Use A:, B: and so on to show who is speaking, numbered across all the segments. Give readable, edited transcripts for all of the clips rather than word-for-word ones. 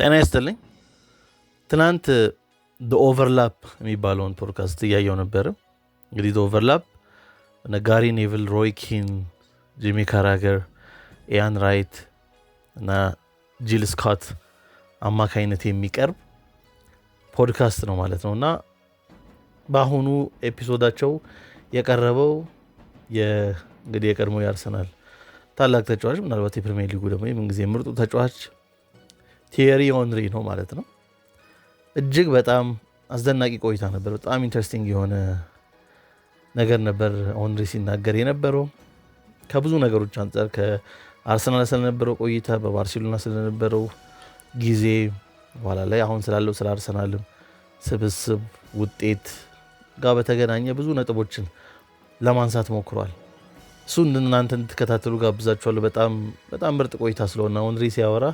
A: ጤና ይስጥልኝ። ትናንት The Overlap የሚባለውን ፖድካስት እያየው ነበረ። እንግዲህ The Overlap እነ ጋሪ ኔቭል፣ ሮይ ኪን፣ ጂሚ ካራገር፣ ኢያን ራይት እና ጂል ስኮት አማካኝነት የሚቀርብ ፖድካስት ነው ማለት ነው። እና በአሁኑ episode ኣቸው የቀረበው እንግዲህ የቀድሞ የአርሰናል ታላቅ ተጫዋች፣ ምናልባት የፕሪሚየር ሊጉ ደግሞ የምንጊዜ ምርጡ ተጫዋች ቲየሪ ኦንሪ ነው ማለት ነው። እጅግ በጣም አስደናቂ ቆይታ ነበር። በጣም interesting የሆነ ነገር ነበር ኦንሪ ሲናገር የነበረው። ከብዙ ነገሮች አንጻር፣ ከአርሰናል ስለነበረው ቆይታ፣ በባርሴሎና ስለነበረው ጊዜ፣ በኋላ ላይ አሁን ስላለው ስለ አርሰናልም ስብስብ ውጤት ጋር በተገናኘ ብዙ ነጥቦችን ለማንሳት ሞክሯል። እሱን እናንተ እንድትከታተሉ ጋብዛችኋለሁ። በጣም በጣም ምርጥ ቆይታ ስለሆነ፣ ኦንሪ ሲያወራ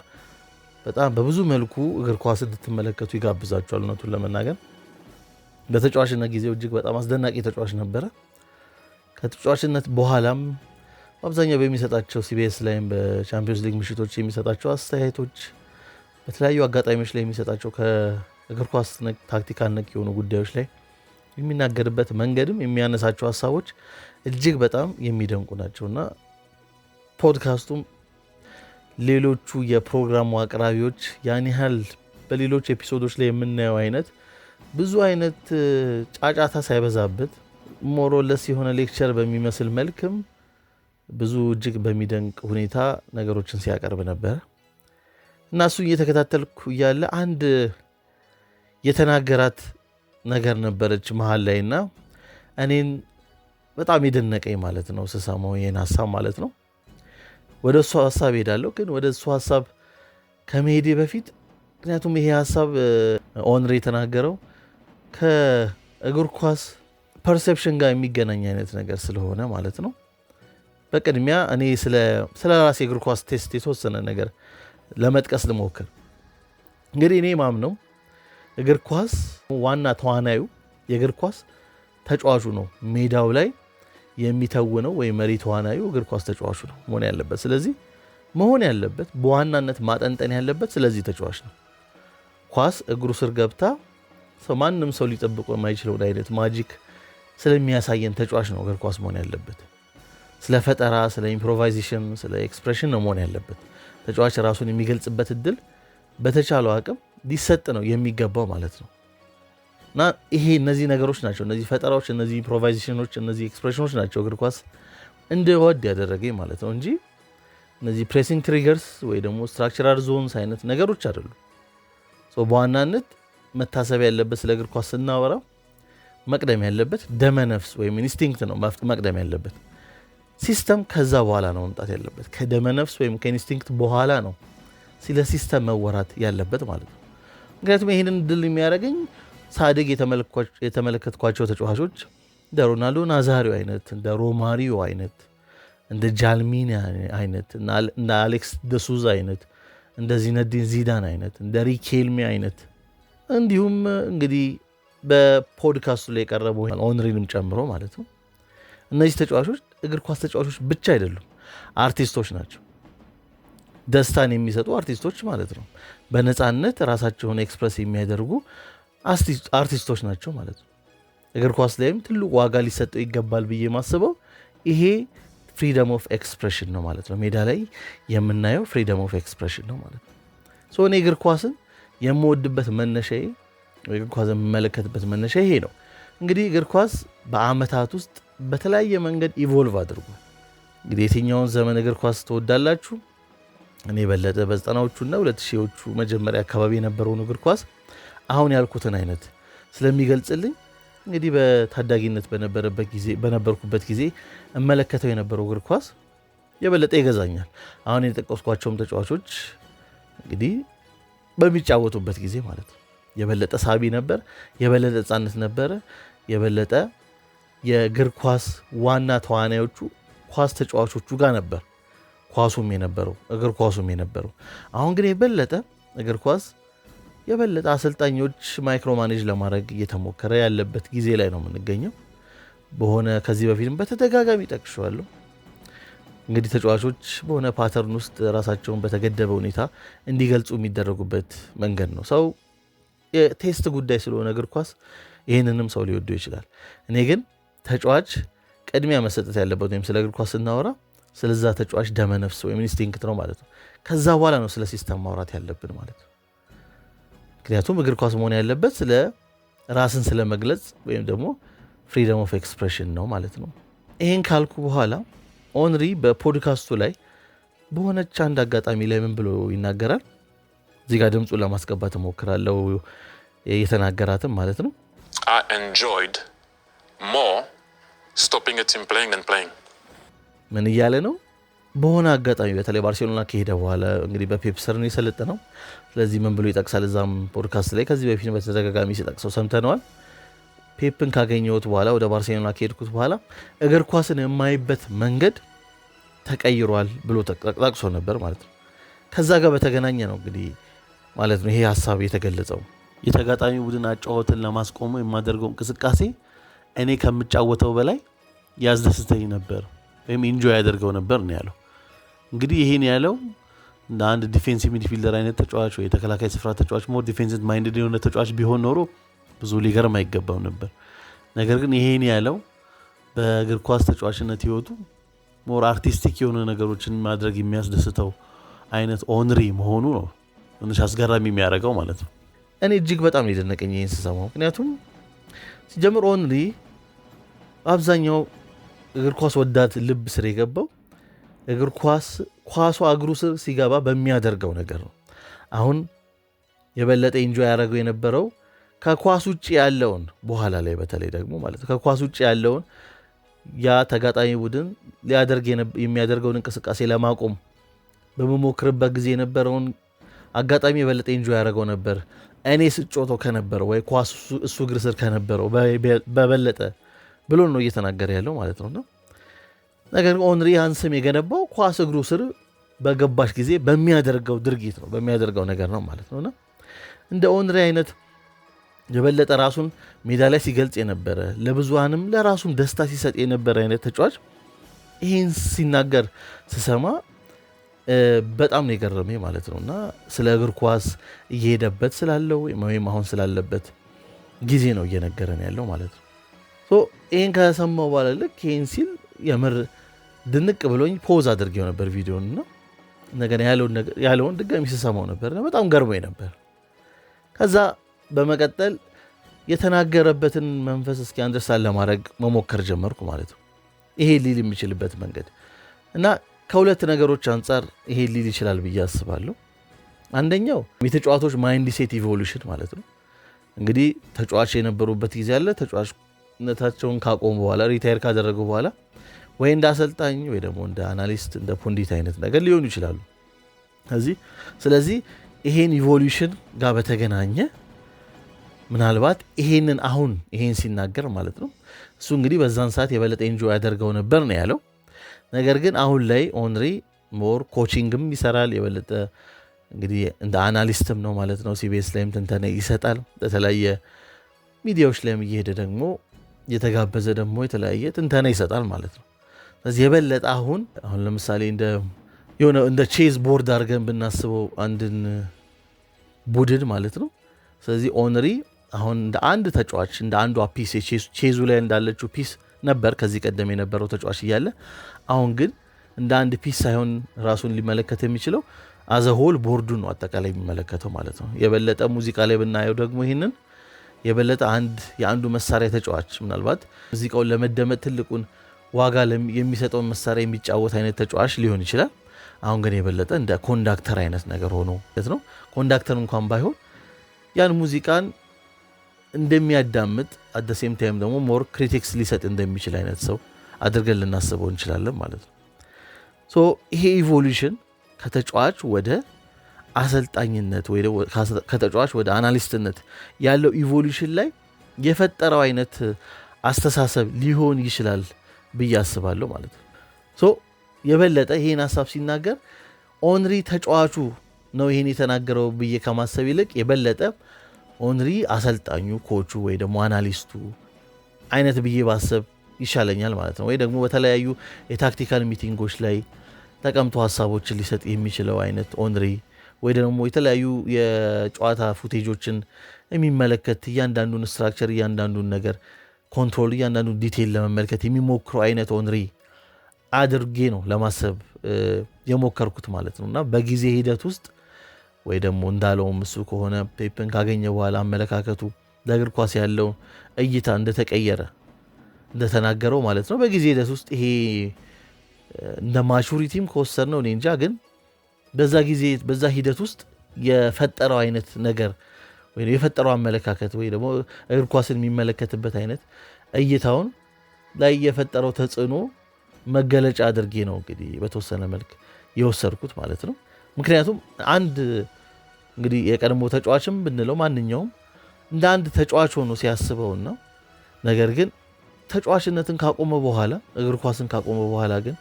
A: በጣም በብዙ መልኩ እግር ኳስ እንድትመለከቱ ይጋብዛችኋል። እውነቱን ለመናገር በተጫዋችነት ጊዜው እጅግ በጣም አስደናቂ ተጫዋች ነበረ። ከተጫዋችነት በኋላም በአብዛኛው በሚሰጣቸው፣ ሲቢኤስ ላይም በቻምፒዮንስ ሊግ ምሽቶች የሚሰጣቸው አስተያየቶች፣ በተለያዩ አጋጣሚዎች ላይ የሚሰጣቸው ከእግር ኳስ tactical ነክ የሆኑ ጉዳዮች ላይ የሚናገርበት መንገድም የሚያነሳቸው ሀሳቦች እጅግ በጣም የሚደንቁ ናቸው። እና ፖድካስቱም ሌሎቹ የፕሮግራሙ አቅራቢዎች ያን ያህል በሌሎች episode ኦች ላይ የምናየው አይነት ብዙ አይነት ጫጫታ ሳይበዛበት፣ more or less የሆነ lecture በሚመስል መልክም ብዙ እጅግ በሚደንቅ ሁኔታ ነገሮችን ሲያቀርብ ነበር። እና እሱ እየተከታተልኩ እያለ አንድ የተናገራት ነገር ነበረች መሀል ላይ እና እኔን በጣም የደነቀኝ ማለት ነው ስሰማው ይህን ሀሳብ ማለት ነው። ወደ እሱ ሀሳብ ሄዳለሁ፣ ግን ወደ እሱ ሀሳብ ከመሄዴ በፊት፣ ምክንያቱም ይሄ ሀሳብ ኦንሪ የተናገረው ከእግር ኳስ perception ጋር የሚገናኝ አይነት ነገር ስለሆነ ማለት ነው። በቅድሚያ እኔ ስለ ራሴ እግር ኳስ taste የተወሰነ ነገር ለመጥቀስ ልሞክር። እንግዲህ እኔ ማምነው እግር ኳስ ዋና ተዋናዩ የእግር ኳስ ተጫዋቹ ነው። ሜዳው ላይ የሚተውነው ወይም መሪ ተዋናዩ እግር ኳስ ተጫዋቹ ነው መሆን ያለበት። ስለዚህ መሆን ያለበት፣ በዋናነት ማጠንጠን ያለበት ስለዚህ ተጫዋች ነው። ኳስ እግሩ ስር ገብታ ሰው ማንም ሰው ሊጠብቀው የማይችለውን አይነት magic ስለሚያሳየን ተጫዋች ነው እግር ኳስ መሆን ያለበት። ስለ ፈጠራ፣ ስለ improvisation፣ ስለ expression ነው መሆን ያለበት። ተጫዋች ራሱን የሚገልጽበት እድል በተቻለው አቅም ሊሰጥ ነው የሚገባው ማለት ነው። እና ይሄ እነዚህ ነገሮች ናቸው፣ እነዚህ ፈጠራዎች፣ እነዚህ improvisation ኖች፣ እነዚህ expression ኖች ናቸው እግር ኳስ እንድወድ ያደረገኝ ማለት ነው እንጂ እነዚህ pressing triggers ወይ ደግሞ structural zones አይነት ነገሮች አይደሉም። በዋናነት መታሰብ ያለበት፣ ስለ እግር ኳስ ስናወራ መቅደም ያለበት ደመ ነፍስ ወይም instinct ነው መቅደም ያለበት። System ከዛ በኋላ ነው መምጣት ያለበት። ከደመ ነፍስ ወይም ከ instinct በኋላ ነው ስለ system መወራት ያለበት ማለት ነው። ምክንያቱም ይህንን እንድል የሚያደርገኝ ሳድግ የተመለከትኳቸው ተጫዋቾች እንደ ሮናልዶ ናዛሪዮ አይነት፣ እንደ ሮማሪዮ አይነት፣ እንደ ጃልሚኒ አይነት፣ እንደ አሌክስ ደሱዛ አይነት፣ እንደ ዚነዲን ዚዳን አይነት፣ እንደ ሪኬልሚ አይነት፣ እንዲሁም እንግዲህ በፖድካስቱ ላይ የቀረበው ኦንሪንም ጨምሮ ማለት ነው። እነዚህ ተጫዋቾች እግር ኳስ ተጫዋቾች ብቻ አይደሉም፣ አርቲስቶች ናቸው። ደስታን የሚሰጡ አርቲስቶች ማለት ነው። በነፃነት ራሳቸውን express የሚያደርጉ አርቲስቶች ናቸው ማለት ነው። እግር ኳስ ላይም ትልቅ ዋጋ ሊሰጠው ይገባል ብዬ ማስበው ይሄ freedom of expression ነው ማለት ነው። ሜዳ ላይ የምናየው freedom of expression ነው ማለት ነው። So እኔ እግር ኳስን የምወድበት መነሻዬ፣ እግር ኳስ የምመለከትበት መነሻ ይሄ ነው። እንግዲህ እግር ኳስ በአመታት ውስጥ በተለያየ መንገድ evolve አድርጓል። እንግዲህ የትኛውን ዘመን እግር ኳስ ትወዳላችሁ? እኔ የበለጠ በ90ዎቹና 2000ዎቹ መጀመሪያ አካባቢ የነበረውን እግር ኳስ አሁን ያልኩትን አይነት ስለሚገልጽልኝ፣ እንግዲህ በታዳጊነት በነበረበት ጊዜ በነበርኩበት ጊዜ እመለከተው የነበረው እግር ኳስ የበለጠ ይገዛኛል። አሁን የጠቀስኳቸውም ተጫዋቾች እንግዲህ በሚጫወቱበት ጊዜ ማለት ነው የበለጠ ሳቢ ነበር፣ የበለጠ ነጻነት ነበረ፣ የበለጠ የእግር ኳስ ዋና ተዋናዮቹ ኳስ ተጫዋቾቹ ጋር ነበር ኳሱም የነበረው፣ እግር ኳሱም የነበረው። አሁን ግን የበለጠ እግር ኳስ የበለጠ አሰልጣኞች micromanage ለማድረግ እየተሞከረ ያለበት ጊዜ ላይ ነው የምንገኘው። በሆነ ከዚህ በፊትም በተደጋጋሚ ጠቅሼዋለሁ። እንግዲህ ተጫዋቾች በሆነ pattern ውስጥ ራሳቸውን በተገደበ ሁኔታ እንዲገልጹ የሚደረጉበት መንገድ ነው። ሰው የ taste ጉዳይ ስለሆነ እግር ኳስ ይህንንም ሰው ሊወደው ይችላል። እኔ ግን ተጫዋች ቅድሚያ መሰጠት ያለበት ወይም ስለ እግር ኳስ ስናወራ ስለዛ ተጫዋች ደመነፍስ ወይም instinct ነው ማለት ነው። ከዛ በኋላ ነው ስለ system ማውራት ያለብን ማለት ነው። ምክንያቱም እግር ኳስ መሆን ያለበት ስለ ራስን ስለ መግለጽ ወይም ደግሞ freedom of expression ነው ማለት ነው። ይህን ካልኩ በኋላ ኦንሪ በፖድካስቱ ላይ በሆነች አንድ አጋጣሚ ላይ ምን ብሎ ይናገራል? እዚህ ጋር ድምፁን ለማስገባት እሞክራለሁ፣ የተናገራትም ማለት ነው።
B: I enjoyed more stopping a team playing than playing.
A: ምን እያለ ነው? በሆነ አጋጣሚ በተለይ ባርሴሎና ከሄደ በኋላ እንግዲህ በፔፕ ስር ነው የሰለጠነው። ስለዚህ ምን ብሎ ይጠቅሳል? እዛም ፖድካስት ላይ ከዚህ በፊት በተደጋጋሚ ሲጠቅሰው ሰምተነዋል። ፔፕን ካገኘሁት በኋላ፣ ወደ ባርሴሎና ከሄድኩት በኋላ እግር ኳስን የማይበት መንገድ ተቀይሯል ብሎ ጠቅሶ ነበር ማለት ነው። ከዛ ጋር በተገናኘ ነው እንግዲህ ማለት ነው ይሄ ሀሳብ የተገለጸው። የተጋጣሚ ቡድን አጨዋወትን ለማስቆሙ የማደርገው እንቅስቃሴ እኔ ከምጫወተው በላይ ያስደስተኝ ነበር ወይም enjoy ያደርገው ነበር ነው ያለው። እንግዲህ ይሄን ያለው እንደ አንድ defensive midfielder አይነት ተጫዋች ወይ የተከላካይ ስፍራ ተጫዋች፣ more defensive minded የሆነ ተጫዋች ቢሆን ኖሮ ብዙ ሊገርም አይገባም ነበር። ነገር ግን ይሄን ያለው በእግር ኳስ ተጫዋችነት ህይወቱ more artistic የሆኑ ነገሮችን ማድረግ የሚያስደስተው አይነት ኦንሪ መሆኑ ነው ትንሽ አስገራሚ የሚያደርገው ማለት ነው። እኔ እጅግ በጣም ነው የደነቀኝ ይህን ስሰማው። ምክንያቱም ሲጀምር ኦንሪ አብዛኛው እግር ኳስ ወዳድ ልብ ስር የገባው እግር ኳስ ኳሷ እግሩ ስር ሲገባ በሚያደርገው ነገር ነው። አሁን የበለጠ enjoy ያደረገው የነበረው ከኳስ ውጭ ያለውን፣ በኋላ ላይ በተለይ ደግሞ ማለት ነው፣ ከኳስ ውጭ ያለውን ያ ተጋጣሚ ቡድን ሊያደርግ የሚያደርገውን እንቅስቃሴ ለማቆም በመሞክርበት ጊዜ የነበረውን አጋጣሚ የበለጠ enjoy ያደረገው ነበር እኔ ስጫወተው ከነበረው ወይ ኳስ እሱ እግር ስር ከነበረው በበለጠ ብሎ ነው እየተናገረ ያለው ማለት ነው። ነገር ግን ኦንሪ ያን ስም የገነባው ኳስ እግሩ ስር በገባች ጊዜ በሚያደርገው ድርጊት ነው፣ በሚያደርገው ነገር ነው ማለት ነውና እንደ ኦንሪ አይነት የበለጠ ራሱን ሜዳ ላይ ሲገልጽ የነበረ፣ ለብዙሃንም ለራሱም ደስታ ሲሰጥ የነበረ አይነት ተጫዋች ይህን ሲናገር ስሰማ በጣም ነው የገረመኝ ማለት ነው። እና ስለ እግር ኳስ እየሄደበት ስላለው ወይም አሁን ስላለበት ጊዜ ነው እየነገረን ያለው ማለት ነው። ይህን ከሰማው በኋላ ልክ ይህን ሲል የምር ድንቅ ብሎኝ pause አድርጌው ነበር ቪዲዮን እና እንደገና ያለውን ድጋሚ ስሰማው ነበር፣ በጣም ገርሞኝ ነበር። ከዛ በመቀጠል የተናገረበትን መንፈስ እስኪ understand ለማድረግ መሞከር ጀመርኩ ማለት ነው። ይሄ ሊል የሚችልበት መንገድ እና ከሁለት ነገሮች አንጻር ይሄ ሊል ይችላል ብዬ አስባለሁ። አንደኛው የተጫዋቾች mindset evolution ማለት ነው። እንግዲህ ተጫዋች የነበሩበት ጊዜ አለ። ተጫዋችነታቸውን ካቆሙ በኋላ፣ retire ካደረጉ በኋላ ወይ እንደ አሰልጣኝ ወይ ደግሞ እንደ analyst፣ እንደ pundit አይነት ነገር ሊሆኑ ይችላሉ። ስለዚህ ይሄን evolution ጋር በተገናኘ ምናልባት ይሄንን አሁን ይሄን ሲናገር ማለት ነው፣ እሱ እንግዲህ በዛን ሰዓት የበለጠ enjoy ያደርገው ነበር ነው ያለው። ነገር ግን አሁን ላይ ኦንሪ more coaching ም ይሰራል፣ የበለጠ እንግዲህ እንደ analyst ም ነው ማለት ነው። ሲቢኤስ ላይም ትንተና ይሰጣል። በተለያየ ሚዲያዎች ላይም እየሄደ ደግሞ እየተጋበዘ ደግሞ የተለያየ ትንተና ይሰጣል ማለት ነው። ስለዚህ የበለጠ አሁን ለምሳሌ እንደ የሆነ እንደ chess board አድርገን ብናስበው አንድን ቡድን ማለት ነው። ስለዚህ ኦንሪ አሁን እንደ አንድ ተጫዋች፣ እንደ አንዷ piece፣ chess ኡ ላይ እንዳለችው piece ነበር ከዚህ ቀደም የነበረው ተጫዋች እያለ፣ አሁን ግን እንደ አንድ piece ሳይሆን ራሱን ሊመለከት የሚችለው as a whole board ኡ ነው አጠቃላይ የሚመለከተው ማለት ነው። የበለጠ ሙዚቃ ላይ ብናየው ደግሞ ይህንን የበለጠ አንድ የአንዱ መሳሪያ ተጫዋች፣ ምናልባት ሙዚቃውን ለመደመጥ ትልቁን ዋጋ የሚሰጠውን መሳሪያ የሚጫወት አይነት ተጫዋች ሊሆን ይችላል። አሁን ግን የበለጠ እንደ conductor አይነት ነገር ሆኖ ማለት ነው። Conductor እንኳን ባይሆን ያን ሙዚቃን እንደሚያዳምጥ፣ at the same time ደግሞ more critics ሊሰጥ እንደሚችል አይነት ሰው አድርገን ልናስበው እንችላለን ማለት ነው። So ይሄ evolution ከተጫዋች ወደ አሰልጣኝነት ወይ ከተጫዋች ወደ analyst ነት ያለው evolution ላይ የፈጠረው አይነት አስተሳሰብ ሊሆን ይችላል ብዬ አስባለሁ ማለት ነው። So የበለጠ ይሄን ሀሳብ ሲናገር ኦንሪ ተጫዋቹ ነው ይሄን የተናገረው ብዬ ከማሰብ ይልቅ የበለጠ ኦንሪ አሰልጣኙ፣ ኮቹ ወይ ደግሞ analyst ኡ አይነት ብዬ ባሰብ ይሻለኛል ማለት ነው። ወይ ደግሞ በተለያዩ የ tactical meeting ኦች ላይ ተቀምጦ ሀሳቦችን ሊሰጥ የሚችለው አይነት ኦንሪ ወይ ደግሞ የተለያዩ የጨዋታ footage ኦችን የሚመለከት፣ እያንዳንዱን structure፣ እያንዳንዱን ነገር control፣ እያንዳንዱን detail ለመመልከት የሚሞክረው አይነት ኦንሪ አድርጌ ነው ለማሰብ የሞከርኩት ማለት ነው። እና በጊዜ ሂደት ውስጥ ወይ ደግሞ እንዳለውም እሱ ከሆነ ፔፕን ካገኘ በኋላ አመለካከቱ፣ ለእግር ኳስ ያለው እይታ እንደተቀየረ እንደተናገረው ማለት ነው። በጊዜ ሂደት ውስጥ ይሄ እንደ maturity ም ከወሰድነው እኔ እንጃ፣ ግን በዛ ጊዜ በዛ ሂደት ውስጥ የፈጠረው አይነት ነገር ወይ የፈጠረው አመለካከት ወይ ደግሞ እግር ኳስን የሚመለከትበት አይነት እይታውን ላይ የፈጠረው ተጽዕኖ መገለጫ አድርጌ ነው እንግዲህ በተወሰነ መልክ የወሰድኩት ማለት ነው። ምክንያቱም አንድ እንግዲህ የቀድሞ ተጫዋችም ብንለው ማንኛውም እንደ አንድ ተጫዋች ሆኖ ሲያስበውና ነገር ግን ተጫዋችነትን ካቆመ በኋላ፣ እግር ኳስን ካቆመ በኋላ ግን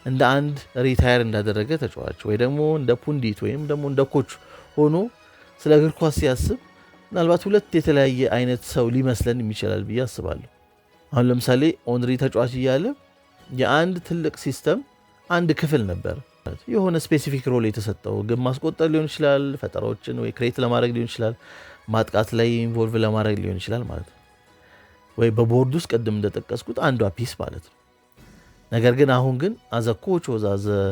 A: እንደ አንድ retire እንዳደረገ ተጫዋች ወይ ደግሞ እንደ pundit ወይም ደግሞ እንደ coach ሆኖ ስለ እግር ኳስ ሲያስብ ምናልባት ሁለት የተለያየ አይነት ሰው ሊመስለን ይችላል ብዬ አስባለሁ። አሁን ለምሳሌ ኦንሪ ተጫዋች እያለ የአንድ ትልቅ system አንድ ክፍል ነበር። የሆነ specific role የተሰጠው፣ ግብ ማስቆጠር ሊሆን ይችላል፣ ፈጠራዎችን ወይ create ለማድረግ ሊሆን ይችላል፣ ማጥቃት ላይ involve ለማድረግ ሊሆን ይችላል ማለት ነው። ወይ በቦርድ ውስጥ ቅድም እንደጠቀስኩት አንዷ piece ማለት ነው። ነገር ግን አሁን ግን as a coach or as a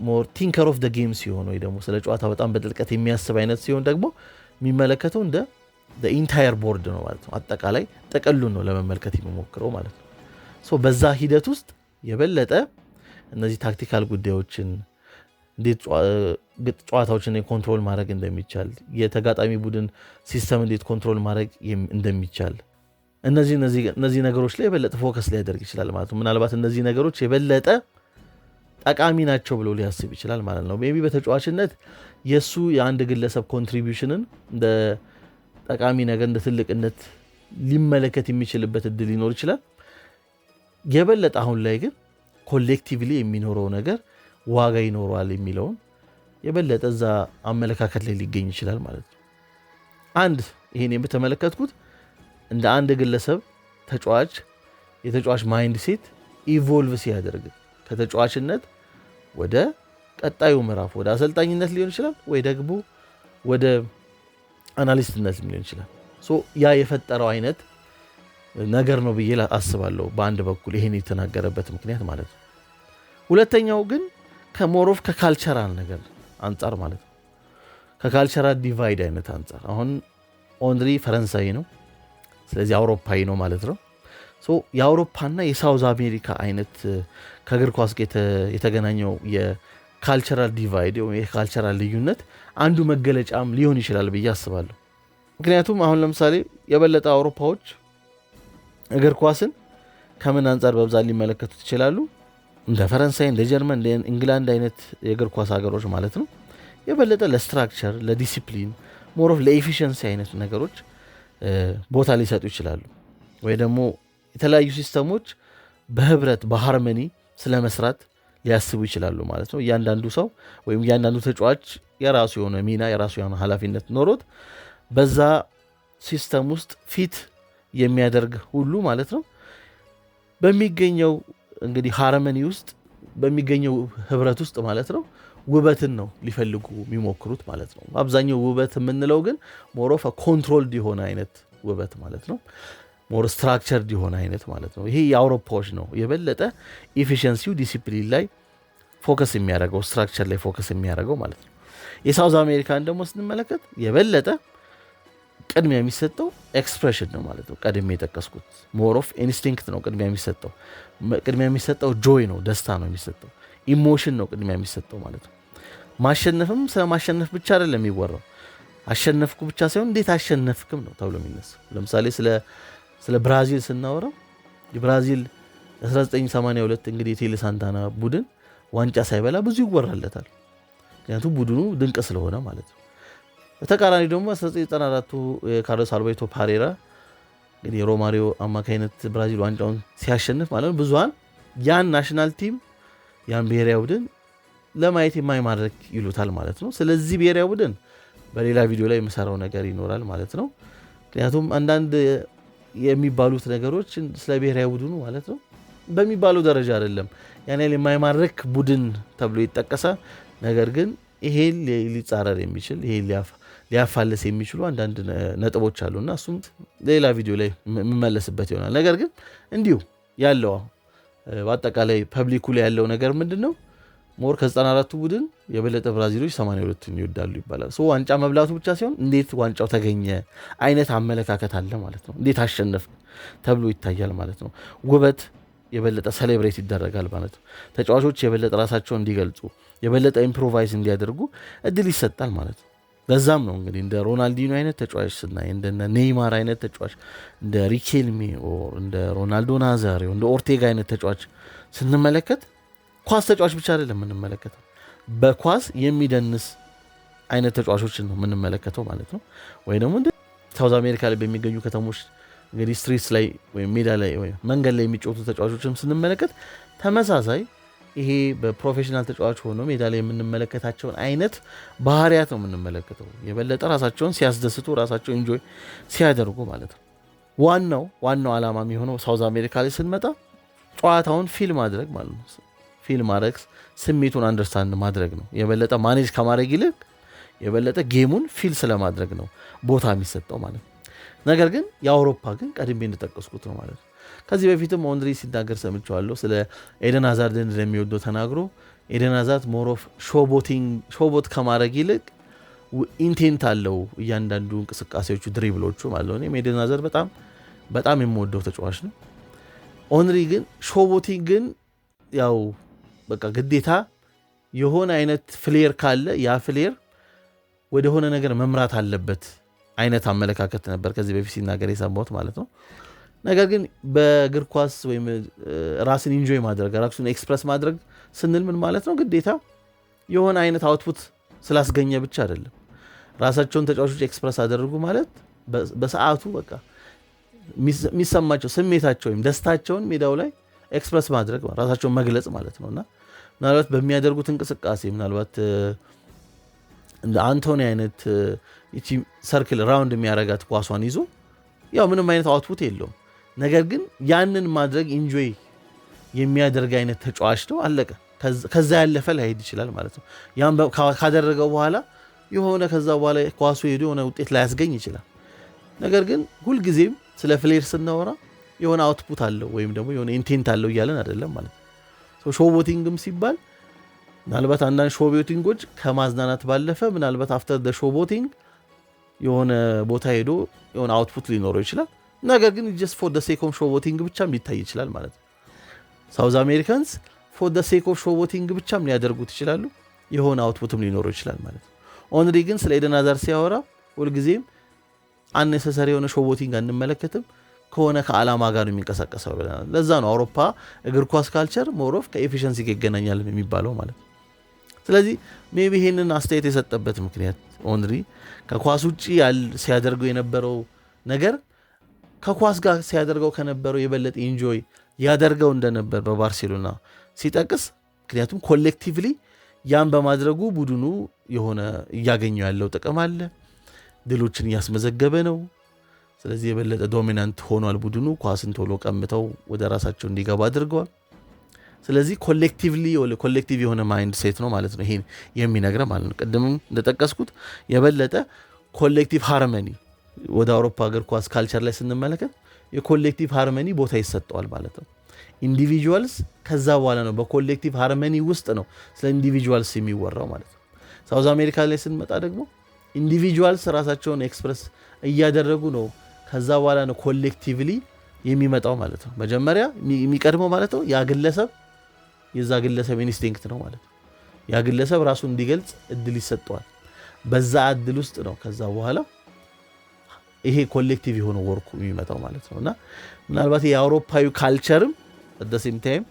A: more thinker of the game ሲሆን ወይ ደግሞ ስለ ጨዋታ በጣም በጥልቀት የሚያስብ አይነት ሲሆን ደግሞ የሚመለከተው እንደ entire board ነው ማለት ነው። አጠቃላይ ጥቅሉን ነው ለመመልከት የሚሞክረው ማለት ነው። So በዛ ሂደት ውስጥ የበለጠ እነዚህ tactical ጉዳዮችን፣ እንዴት ጨዋታዎችን control ማድረግ እንደሚቻል፣ የተጋጣሚ ቡድን system እንዴት control ማድረግ እንደሚቻል፣ እነዚህ ነገሮች ላይ የበለጠ focus ሊያደርግ ይችላል ማለት ነው። ምናልባት እነዚህ ነገሮች የበለጠ ጠቃሚ ናቸው ብሎ ሊያስብ ይችላል ማለት ነው። Maybe በተጫዋችነት የእሱ የአንድ ግለሰብ contribution ን እንደ ጠቃሚ ነገር፣ እንደ ትልቅነት ሊመለከት የሚችልበት እድል ሊኖር ይችላል። የበለጠ አሁን ላይ ግን collectively የሚኖረው ነገር ዋጋ ይኖረዋል የሚለውን የበለጠ እዛ አመለካከት ላይ ሊገኝ ይችላል ማለት ነው። አንድ ይሄን የምተመለከትኩት እንደ አንድ ግለሰብ ተጫዋች፣ የተጫዋች mindset evolve ሲያደርግ ከተጫዋችነት ወደ ቀጣዩ ምዕራፍ፣ ወደ አሰልጣኝነት ሊሆን ይችላል ወይ ደግሞ ወደ analyst ነት ሊሆን ይችላል። So ያ የፈጠረው አይነት ነገር ነው ብዬ አስባለሁ። በአንድ በኩል ይሄን የተናገረበት ምክንያት ማለት ነው። ሁለተኛው ግን ከ more of ከ cultural ነገር አንጻር ማለት ነው። ከ cultural divide አይነት አንጻር አሁን ኦንሪ ፈረንሳዊ ነው፣ ስለዚህ አውሮፓዊ ነው ማለት ነው። So የአውሮፓና የ South America አይነት ከእግር ኳስ ጋር የተገናኘው የ cultural divide፣ የ cultural ልዩነት አንዱ መገለጫም ሊሆን ይችላል ብዬ አስባለሁ። ምክንያቱም አሁን ለምሳሌ የበለጠ አውሮፓዎች እግር ኳስን ከምን አንጻር በብዛት ሊመለከቱት ይችላሉ? እንደ ፈረንሳይ፣ እንደ ጀርመን፣ እንደ ኢንግላንድ አይነት የእግር ኳስ ሀገሮች ማለት ነው። የበለጠ ለ structure፣ ለ discipline፣ more of ለ efficiency አይነት ነገሮች ቦታ ሊሰጡ ይችላሉ። ወይ ደግሞ የተለያዩ system ኦች በህብረት በ harmony ስለ መስራት ሊያስቡ ይችላሉ ማለት ነው። እያንዳንዱ ሰው ወይም እያንዳንዱ ተጫዋች የራሱ የሆነ ሚና፣ የራሱ የሆነ ኃላፊነት ኖሮት በዛ system ውስጥ fit የሚያደርግ ሁሉ ማለት ነው በሚገኘው እንግዲህ harmony ውስጥ፣ በሚገኘው ህብረት ውስጥ ማለት ነው ውበትን ነው ሊፈልጉ የሚሞክሩት ማለት ነው። አብዛኛው ውበት የምንለው ግን more of controlled የሆነ አይነት ውበት ማለት ነው። More structured የሆነ አይነት ማለት ነው። ይሄ የአውሮፓዎች ነው። የበለጠ efficiency ው discipline ላይ focus የሚያደርገው፣ structure ላይ focus የሚያደርገው ማለት ነው። የ South America ን ደግሞ ስንመለከት የበለጠ ቅድሚያ የሚሰጠው expression ነው ማለት ነው። ቀድሜ የጠቀስኩት more of instinct ነው ቅድሚያ የሚሰጠው። ቅድሚያ የሚሰጠው joy ነው፣ ደስታ ነው የሚሰጠው፣ emotion ነው ቅድሚያ የሚሰጠው ማለት ነው። ማሸነፍም ስለ ማሸነፍ ብቻ አይደለም የሚወራው። አሸነፍኩ ብቻ ሳይሆን እንዴት አሸነፍክም ነው ተብሎ የሚነሳው። ለምሳሌ ስለ ብራዚል ስናወራ የብራዚል 1982 እንግዲህ የቴሌ ሳንታና ቡድን ዋንጫ ሳይበላ ብዙ ይወራለታል። ምክንያቱም ቡድኑ ድንቅ ስለሆነ ማለት ነው። በተቃራኒ ደግሞ 1994ቱ የካርሎስ አልቤርቶ ፓሬራ እንግዲህ የሮማሪዮ አማካኝነት ብራዚል ዋንጫውን ሲያሸንፍ ማለት ነው ብዙሀን ያን national team፣ ያን ብሔራዊ ቡድን ለማየት የማይማርክ ይሉታል ማለት ነው። ስለዚህ ብሔራዊ ቡድን በሌላ ቪዲዮ ላይ የምሰራው ነገር ይኖራል ማለት ነው። ምክንያቱም አንዳንድ የሚባሉት ነገሮች ስለ ብሔራዊ ቡድኑ ማለት ነው በሚባለው ደረጃ አይደለም። ያን ያህል የማይማርክ ቡድን ተብሎ ይጠቀሳል። ነገር ግን ይሄ ሊጻረር የሚችል፣ ይሄ ሊያፋልስ የሚችሉ አንዳንድ ነጥቦች አሉና እሱም ሌላ ቪዲዮ ላይ የምመለስበት ይሆናል። ነገር ግን እንዲሁ ያለው በአጠቃላይ public ኩ ላይ ያለው ነገር ምንድን ነው? More ከ94ቱ ቡድን የበለጠ ብራዚሎች 82ቱን ይወዳሉ ይባላል። So ዋንጫ መብላቱ ብቻ ሳይሆን እንዴት ዋንጫው ተገኘ አይነት አመለካከት አለ ማለት ነው። እንዴት አሸነፍ ተብሎ ይታያል ማለት ነው። ውበት የበለጠ celebrate ይደረጋል ማለት ነው። ተጫዋቾች የበለጠ ራሳቸውን እንዲገልጹ፣ የበለጠ improvise እንዲያደርጉ እድል ይሰጣል ማለት ነው። ለዛም ነው እንግዲህ እንደ ሮናልዲኖ አይነት ተጫዋች ስናይ፣ እንደ ኔይማር አይነት ተጫዋች፣ እንደ ሪኬልሜ or እንደ ሮናልዶ ናዛሪዮ፣ እንደ ኦርቴጋ አይነት ተጫዋች ስንመለከት ኳስ ተጫዋች ብቻ አይደለም የምንመለከተው፣ በኳስ የሚደንስ አይነት ተጫዋቾችን ነው የምንመለከተው ማለት ነው። ወይ ደግሞ እንደ South America ላይ በሚገኙ ከተሞች እንግዲህ streets ላይ ወይም ሜዳ ላይ ወይም መንገድ ላይ የሚጫወቱ ተጫዋቾችም ስንመለከት ተመሳሳይ ይሄ በ professional ተጫዋች ሆኖ ሜዳ ላይ የምንመለከታቸውን አይነት ባህሪያት ነው የምንመለከተው። የበለጠ ራሳቸውን ሲያስደስቱ፣ ራሳቸውን enjoy ሲያደርጉ ማለት ነው። ዋናው ዓላማ የሚሆነው South America ላይ ስንመጣ ጨዋታውን feel ማድረግ ማለት ነው። Feel ማድረግ፣ ስሜቱን understand ማድረግ ነው። የበለጠ manage ከማድረግ ይልቅ የበለጠ game ኡን feel ስለማድረግ ነው ቦታ የሚሰጠው ማለት ነው። ነገር ግን የአውሮፓ ግን ቀድሜ እንደጠቀስኩት ነው ማለት ነው። ከዚህ በፊትም ኦንሪ ሲናገር ሰምቼዋለሁ። ስለ ኤደን ሃዛርድን እንደሚወደው ተናግሮ ኤደን ሃዛርድ more of showboat ከማድረግ ይልቅ intent አለው እያንዳንዱ እንቅስቃሴዎቹ፣ dribble ኦቹ ማለት ነው። እኔም ኤደን ሃዛርድ በጣም በጣም የምወደው ተጫዋች ነው። ኦንሪ ግን showboating ግን ያው በቃ ግዴታ የሆነ አይነት flair ካለ ያ flair ወደሆነ ነገር መምራት አለበት አይነት አመለካከት ነበር ከዚህ በፊት ሲናገር የሰማሁት ማለት ነው። ነገር ግን በእግር ኳስ ወይም ራስን enjoy ማድረግ፣ ራስን express ማድረግ ስንል ምን ማለት ነው? ግዴታ የሆነ አይነት output ስላስገኘ ብቻ አይደለም። ራሳቸውን ተጫዋቾች express አደረጉ ማለት በሰዓቱ በቃ የሚሰማቸው ስሜታቸው ወይም ደስታቸውን ሜዳው ላይ express ማድረግ፣ ራሳቸውን መግለጽ ማለት ነው። እና ምናልባት በሚያደርጉት እንቅስቃሴ ምናልባት እንደ አንቶኒ አይነት ይቺ circle round የሚያረጋት ኳሷን ይዞ ያው ምንም አይነት output የለውም። ነገር ግን ያንን ማድረግ enjoy የሚያደርግ አይነት ተጫዋች ነው። አለቀ። ከዛ ያለፈ ላይሄድ ይችላል ማለት ነው። ያን ካደረገው በኋላ የሆነ ከዛ በኋላ ኳሱ ሄዶ የሆነ ውጤት ላያስገኝ ይችላል። ነገር ግን ሁልጊዜም ስለ flair ስናወራ የሆነ output አለው ወይም ደግሞ የሆነ intent አለው እያለን አይደለም ማለት ነው። Showboating ም ሲባል ምናልባት አንዳንድ showboating ኦች ከማዝናናት ባለፈ ምናልባት after the showboating የሆነ ቦታ ሄዶ የሆነ output ሊኖረው ይችላል። ነገር ግን just for the sake of showboating ብቻም ሊታይ ይችላል ማለት ነው። South Americans for the sake of showboating ብቻም ሊያደርጉት ይችላሉ። የሆነ output ም ሊኖረው ይችላል ማለት ነው። ኦንሪ ግን ስለ ኤደን ሃዛርድ ሲያወራ ሁልጊዜም unnecessary የሆነ showboating አንመለከትም፣ ከሆነ ከዓላማ ጋር ነው የሚንቀሳቀሰው ብለናል። ለዛ ነው አውሮፓ እግር ኳስ culture more of ከ efficiency ጋር ይገናኛል የሚባለው ማለት ነው። ስለዚህ maybe ይሄንን አስተያየት የሰጠበት ምክንያት ኦንሪ ከኳስ ውጭ ሲያደርገው የነበረው ነገር ከኳስ ጋር ሲያደርገው ከነበረው የበለጠ enjoy ያደርገው እንደነበር በባርሴሎና ሲጠቅስ፣ ምክንያቱም collectively ያን በማድረጉ ቡድኑ የሆነ እያገኘው ያለው ጥቅም አለ፣ ድሎችን እያስመዘገበ ነው። ስለዚህ የበለጠ dominant ሆኗል ቡድኑ። ኳስን ቶሎ ቀምተው ወደ ራሳቸው እንዲገባ አድርገዋል። ስለዚህ collectively collective የሆነ mindset ነው ማለት ነው ይሄን የሚነግረን ማለት ነው። ቅድምም እንደጠቀስኩት የበለጠ collective harmony ወደ አውሮፓ እግር ኳስ culture ላይ ስንመለከት የ collective harmony ቦታ ይሰጠዋል ማለት ነው። Individuals ከዛ በኋላ ነው፣ በ collective harmony ውስጥ ነው ስለ individuals የሚወራው ማለት ነው። South America ላይ ስንመጣ ደግሞ individuals ራሳቸውን express እያደረጉ ነው። ከዛ በኋላ ነው collectively የሚመጣው ማለት ነው። መጀመሪያ የሚቀድመው ማለት ነው ያ ግለሰብ፣ የዛ ግለሰብ instinct ነው ማለት ነው። ያ ግለሰብ ራሱን እንዲገልጽ እድል ይሰጠዋል። በዛ እድል ውስጥ ነው ከዛ በኋላ ይሄ collective የሆነ work ኡ የሚመጣው ማለት ነው። እና ምናልባት የአውሮፓዊ culture ም at the same time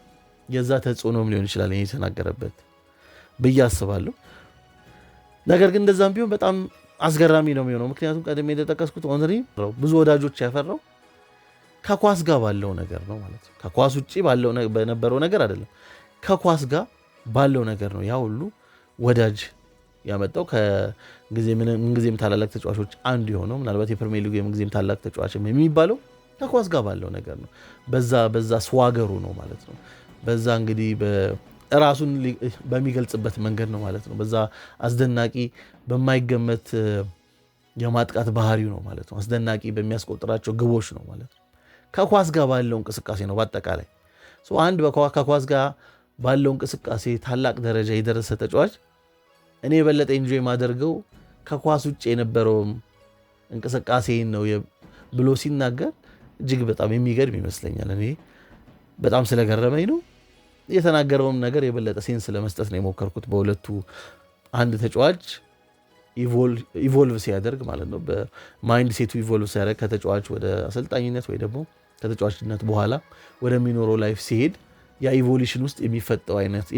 A: የዛ ተጽዕኖም ሊሆን ይችላል ይሄ የተናገረበት ብዬ አስባለሁ። ነገር ግን እንደዛም ቢሆን በጣም አስገራሚ ነው የሚሆነው። ምክንያቱም ቀድሜ እንደጠቀስኩት ኦንሪ ብዙ ወዳጆች ያፈራው ከኳስ ጋር ባለው ነገር ነው ማለት ነው። ከኳስ ውጭ ባለው በነበረው ነገር አይደለም። ከኳስ ጋር ባለው ነገር ነው ያ ሁሉ ወዳጅ ያመጣው፣ ከጊዜ ምንጊዜም ታላላቅ ተጫዋቾች አንዱ የሆነው፣ ምናልባት የፕሪሚየር ሊጉ የምንጊዜም ታላቅ ተጫዋች የሚባለው። ከኳስ ጋር ባለው ነገር ነው። በዛ swagger ኡ ነው ማለት ነው። በዛ እንግዲህ ራሱን በሚገልጽበት መንገድ ነው ማለት ነው። በዛ አስደናቂ በማይገመት የማጥቃት ባህሪው ነው ማለት ነው። አስደናቂ በሚያስቆጥራቸው ግቦች ነው ማለት ነው። ከኳስ ጋር ባለው እንቅስቃሴ ነው በአጠቃላይ። አንድ ከኳስ ጋር ባለው እንቅስቃሴ ታላቅ ደረጃ የደረሰ ተጫዋች እኔ የበለጠ enjoy የማደርገው ከኳስ ውጭ የነበረውም እንቅስቃሴ ነው ብሎ ሲናገር እጅግ በጣም የሚገርም ይመስለኛል። እኔ በጣም ስለገረመኝ ነው የተናገረውም ነገር የበለጠ sense ለመስጠት ነው የሞከርኩት። በሁለቱ አንድ ተጫዋች evolve ሲያደርግ ማለት ነው፣ በ mindset ኡ evolve ሲያደርግ ከተጫዋች ወደ አሰልጣኝነት ወይ ደግሞ ከተጫዋችነት በኋላ ወደሚኖረው life ሲሄድ ያ evolution ውስጥ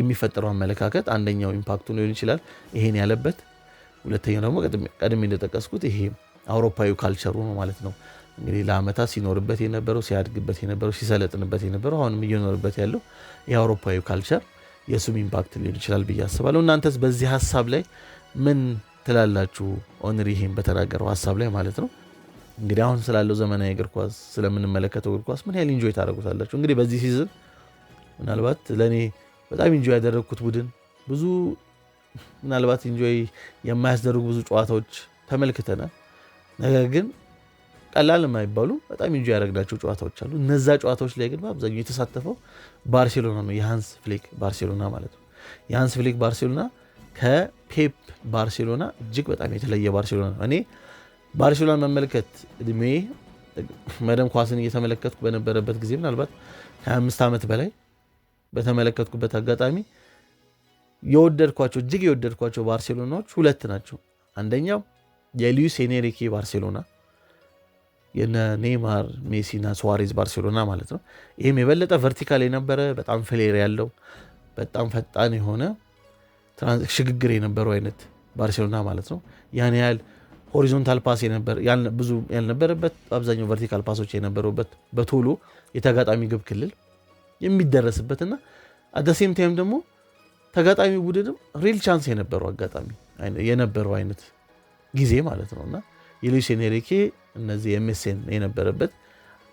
A: የሚፈጠረው አመለካከት አንደኛው impact ኡ ሊሆን ይችላል ይሄን ያለበት። ሁለተኛው ደግሞ ቀድሜ እንደጠቀስኩት ይሄ አውሮፓዊ culture ኡ ነው ማለት ነው። እንግዲህ ለአመታት ሲኖርበት የነበረው፣ ሲያድግበት የነበረው፣ ሲሰለጥንበት የነበረው፣ አሁንም እየኖርበት ያለው የአውሮፓዊ culture የእሱም impact ሊሆን ይችላል ብዬ አስባለሁ። እናንተስ በዚህ ሀሳብ ላይ ምን ትላላችሁ? ኦንሪ ይሄን በተናገረው ሀሳብ ላይ ማለት ነው። እንግዲህ አሁን ስላለው ዘመናዊ እግር ኳስ፣ ስለምንመለከተው እግር ኳስ ምን ያህል enjoy ታደርጉታላችሁ? እንግዲህ በዚህ season ምናልባት ለእኔ በጣም enjoy ያደረግኩት ቡድን፣ ብዙ ምናልባት enjoy የማያስደርጉ ብዙ ጨዋታዎች ተመልክተናል። ነገር ግን ቀላል የማይባሉ በጣም enjoy ያደረግናቸው ጨዋታዎች አሉ። እነዛ ጨዋታዎች ላይ ግን በአብዛኛው የተሳተፈው ባርሴሎና ነው። የሃንስ ፍሊክ ባርሴሎና ማለት ነው። የሃንስ ፍሊክ ባርሴሎና ከፔፕ ባርሴሎና እጅግ በጣም የተለየ ባርሴሎና ነው። እኔ ባርሴሎና መመልከት እድሜ መደም ኳስን እየተመለከትኩ በነበረበት ጊዜ፣ ምናልባት ከ25 ዓመት በላይ በተመለከትኩበት አጋጣሚ የወደድኳቸው፣ እጅግ የወደድኳቸው ባርሴሎናዎች ሁለት ናቸው። አንደኛው የሉዊስ ኤንሪኬ ባርሴሎና፣ የነ ኔይማር፣ ሜሲና ሱዋሬዝ ባርሴሎና ማለት ነው። ይህም የበለጠ vertical የነበረ፣ በጣም flair ያለው፣ በጣም ፈጣን የሆነ ሽግግር የነበረው አይነት ባርሴሎና ማለት ነው። ያን ያህል horizontal pass ብዙ ያልነበረበት፣ አብዛኛው vertical pass ኦች የነበሩበት፣ በቶሎ የተጋጣሚ ግብ ክልል የሚደረስበትና at the same time ደግሞ ተጋጣሚ ቡድንም real chance የነበረው አጋጣሚ የነበረው አይነት ጊዜ ማለት ነው። እና የሉዊስ ኤንሪኬ እነዚህ MSN የነበረበት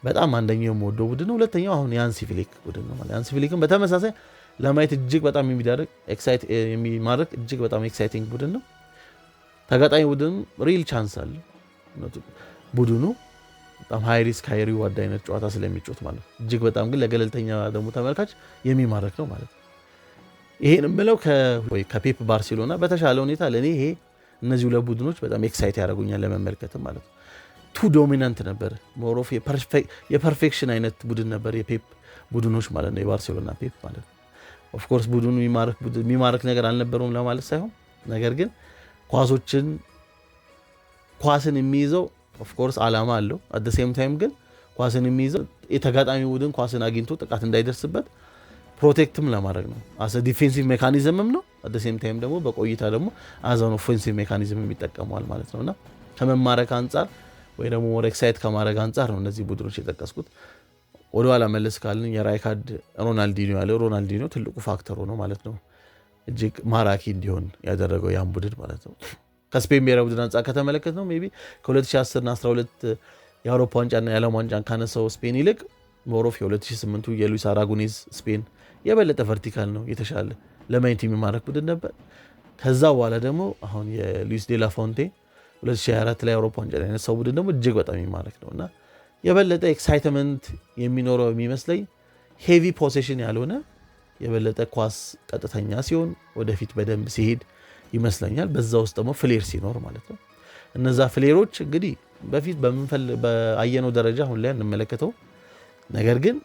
A: በጣም አንደኛው የምወደው ቡድን ነው። ሁለተኛው አሁን የሃንሲ ፍሊክ ቡድን ነው። ሃንሲ ፍሊክን በተመሳሳይ ለማየት እጅግ በጣም የሚዳርግ የሚማርክ እጅግ በጣም exciting ቡድን ነው። ተጋጣሚ ቡድን real chance አለ። ቡድኑ በጣም high risk high reward አይነት ጨዋታ ስለሚጫወት ማለት ነው። እጅግ በጣም ግን ለገለልተኛ ደግሞ ተመልካች የሚማርክ ነው ማለት ነው። ይሄን የምለው ከፔፕ ባርሴሎና በተሻለ ሁኔታ ለእኔ ይሄ እነዚህ ሁለት ቡድኖች በጣም excite ያደርጉኛል ለመመልከትም ማለት ነው። Too dominant ነበር። More of የ perfection አይነት ቡድን ነበር የፔፕ ቡድኖች ማለት ነው፣ የባርሴሎና ፔፕ ማለት ነው። Of course ቡድኑ የሚማርክ ነገር አልነበረውም ለማለት ሳይሆን፣ ነገር ግን ኳስን የሚይዘው of course አላማ አለው። At the same time ግን ኳስን የሚይዘው የተጋጣሚ ቡድን ኳስን አግኝቶ ጥቃት እንዳይደርስበት protect ም ለማድረግ ነው። As a defensive mechanism ም ነው። At the same time ደግሞ በቆይታ ደግሞ as an offensive mechanism ይጠቀመዋል ማለት ነው። እና ከመማረክ አንጻር ወይ ደግሞ more excite ከማድረግ አንጻር ነው እነዚህ ቡድኖች የጠቀስኩት። ወደኋላ መለስ ካልን የራይካርድ ሮናልዲኒዮ ያለ ሮናልዲኒዮ ትልቁ factor ኡ ነው ማለት ነው። እጅግ ማራኪ እንዲሆን ያደረገው ያን ቡድን ማለት ነው። ከስፔን ብሔራዊ ቡድን አንጻር ከተመለከትነው maybe ከ2010 እና 12 የአውሮፓ ዋንጫና የዓለም ዋንጫን ካነሳው ስፔን ይልቅ more of የ2008ቱ የሉዊስ አራጎኔዝ ስፔን የበለጠ vertical ነው፣ የተሻለ ለማየት የሚማረክ ቡድን ነበር። ከዛ በኋላ ደግሞ አሁን የሉዊስ ዴላ ፎንቴ 2024 ላይ አውሮፓ ዋንጫ ላይ ያነሳው ቡድን ደግሞ እጅግ በጣም የሚማረክ ነው። እና የበለጠ excitement የሚኖረው የሚመስለኝ heavy possession ያልሆነ፣ የበለጠ ኳስ ቀጥተኛ ሲሆን፣ ወደፊት በደንብ ሲሄድ ይመስለኛል። በዛ ውስጥ ደግሞ flair ሲኖር ማለት ነው። እነዛ flair ኦች እንግዲህ በፊት በአየነው ደረጃ አሁን ላይ አንመለከተው። ነገር ግን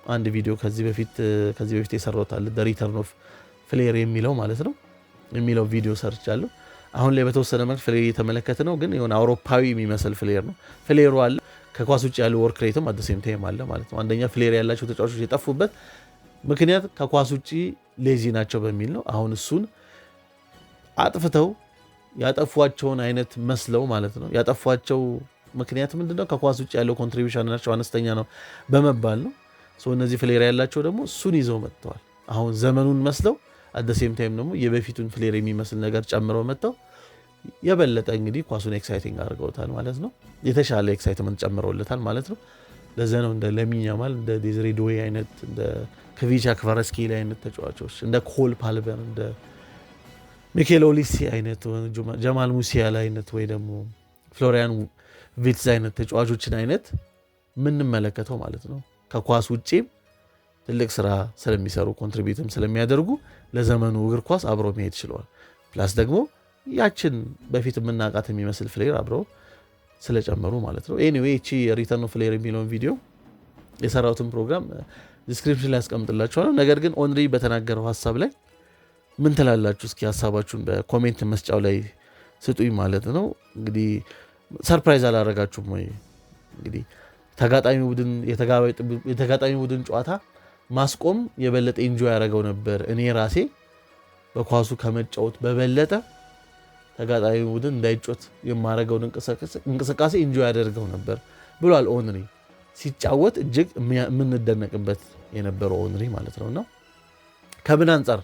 A: አንድ ቪዲዮ ከዚህ በፊት የሰራሁት አለ፣ return of flair የሚለው ማለት ነው፣ የሚለው ቪዲዮ ሰርቻለሁ። አሁን ላይ በተወሰነ መልክ flair እየተመለከት ነው፣ ግን የሆነ አውሮፓዊ የሚመስል flair ነው። Flair ኡ አለ፣ ከኳስ ውጭ ያለው work rate ም at the same time አለ ማለት ነው። አንደኛ flair ያላቸው ተጫዋቾች የጠፉበት ምክንያት ከኳስ ውጭ lazy ናቸው በሚል ነው። አሁን እሱን አጥፍተው ያጠፏቸውን አይነት መስለው ማለት ነው። ያጠፏቸው ምክንያት ምንድነው? ከኳስ ውጭ ያለው contribution ኣቸው አነስተኛ ነው በመባል ነው። እነዚህ flair ያላቸው ደግሞ እሱን ይዘው መጥተዋል። አሁን ዘመኑን መስለው at the same time ደግሞ የበፊቱን flair የሚመስል ነገር ጨምረው መጥተው የበለጠ እንግዲህ ኳሱን exciting አድርገውታል ማለት ነው። የተሻለ excitement ጨምረውለታል ማለት ነው። ለዛ ነው እንደ ለሚን ያማል፣ እንደ ዴዝሬ ዶዌ አይነት፣ እንደ ክቪቻ ክቫራትስኬሊያ አይነት ተጫዋቾች፣ እንደ ኮል ፓልመር፣ እንደ ሚኬል ኦሊሴ አይነት፣ ጀማል ሙሲያላ አይነት ወይ ደግሞ ፍሎሪያን ቪትዝ አይነት ተጫዋቾችን አይነት የምንመለከተው ማለት ነው። ከኳስ ውጪም ትልቅ ስራ ስለሚሰሩ፣ contribute ም ስለሚያደርጉ ለዘመኑ እግር ኳስ አብረው መሄድ ችለዋል። Plus ደግሞ ያችን በፊት የምናውቃት የሚመስል flair አብረው ስለጨመሩ ማለት ነው። Anyway፣ እቺ Return of Flair የሚለውን ቪዲዮ የሰራሁትን ፕሮግራም description ላይ ያስቀምጥላችኋለሁ። ነገር ግን ኦንሪ በተናገረው ሀሳብ ላይ ምን ትላላችሁ? እስኪ ሀሳባችሁን በ comment መስጫው ላይ ስጡኝ ማለት ነው። እንግዲህ surprise አላረጋችሁም ወይ? እንግዲህ የተጋጣሚ ቡድን ጨዋታ ማስቆም የበለጠ enjoy ያደረገው ነበር። እኔ ራሴ በኳሱ ከመጫወት በበለጠ ተጋጣሚ ቡድን እንዳይጫወት የማደርገውን እንቅስቃሴ enjoy ያደርገው ነበር ብሏል ኦንሪ። ሲጫወት እጅግ የምንደነቅበት የነበረው ኦንሪ ማለት ነው። እና ከምን አንጻር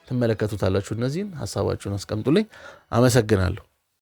A: ትመለከቱታላችሁ? እነዚህን ሀሳባችሁን አስቀምጡልኝ። አመሰግናለሁ።